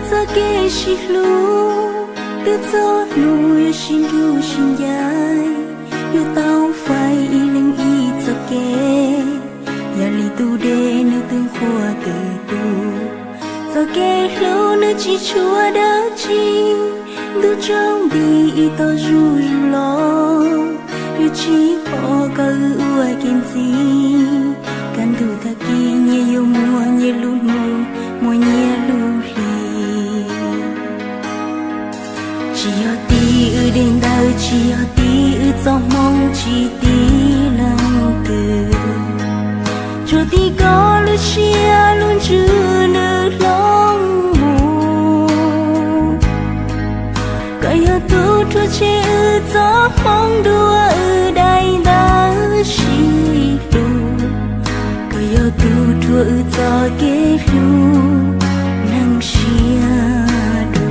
Txoj kev sib hlub twb txog hnub yuav sib nrug sib ncaim, yuav tau faib ib leeg ib txoj kev. Yog li tus dej nws twb nqhuav twb tu, txoj kev hlub nws tsis tshuav dab tsi. Ntuj tsaus nti ib tog zuj zus los, yuav tsis pom koj wb ua ke ntxiv. Kaj ntug tag kis nyias yuav muaj nyias lub hnub, muaj nyias lub hli. Tsis yog tim wb daim ntawv, tsis yog tim wb txoj hmoo, tsis tim leej twg. Tsuas tim koj lub siab lub ntsws nws hloov mus. Koj yog tus rhuav tshem wb txoj hmoo, dua wb daim ntawv sib hlub. Koj yog tus rhuav wb txoj kev hlub neeg siab dub.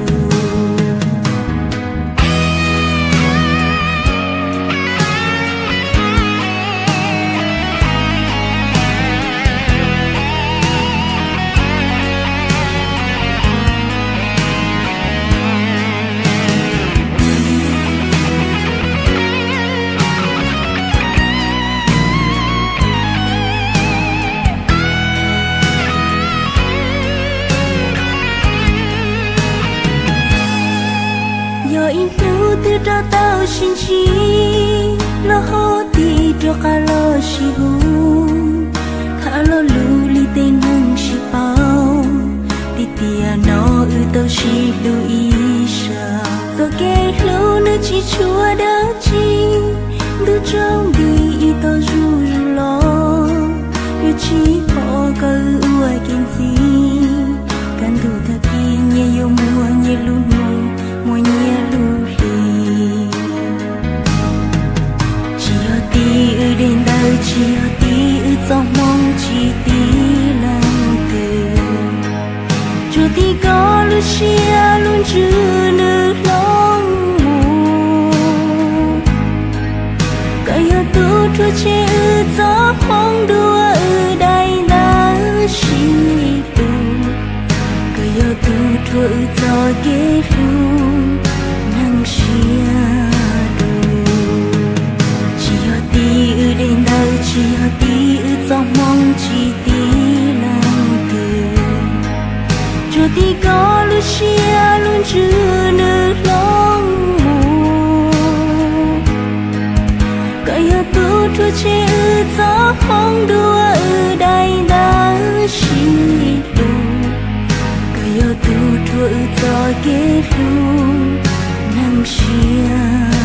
Yog ib hnub twg rov tau sib ntsib, los ho tig rov qab los sib hu. Tham lo lus li tej neeg sib paub, tiam sis no wb tau sib hlub ib zaug. Txoj kev hlub nws tsis tshuav dab tsi, ntuj tsaus nti ib tog zuj zus los, yuav tsis pom koj wb ua ke ntxiv. Kaj ntug tag kis nyias yuav muaj nyias lub hnub, muaj nyias lub hli. Tsis yog tim wb daim ntawv, tsis yog tim wb txoj hmoo, tsis tim leej twg. Tsuas tim koj lub siab lub ntsws nws hloov mus. Koj yog tus rhuav tshem wb txoj hmoo, dua wb daim ntawv sib hlub. Koj yog tus rhuav wb txoj kev hlub neeg siab dub. Tsis yog tim wb daim ntawv, tsis yog tim wb txoj hmoo, tsis tim leej twg. Tsuas tim koj lub siab lub ntsws nws hloov mus. Koj yog tus rhuav tshem wb txoj hmoo, dua wb daim ntawv sib hlub. Koj yog tus rhuav wb txoj kev hlub neeg siab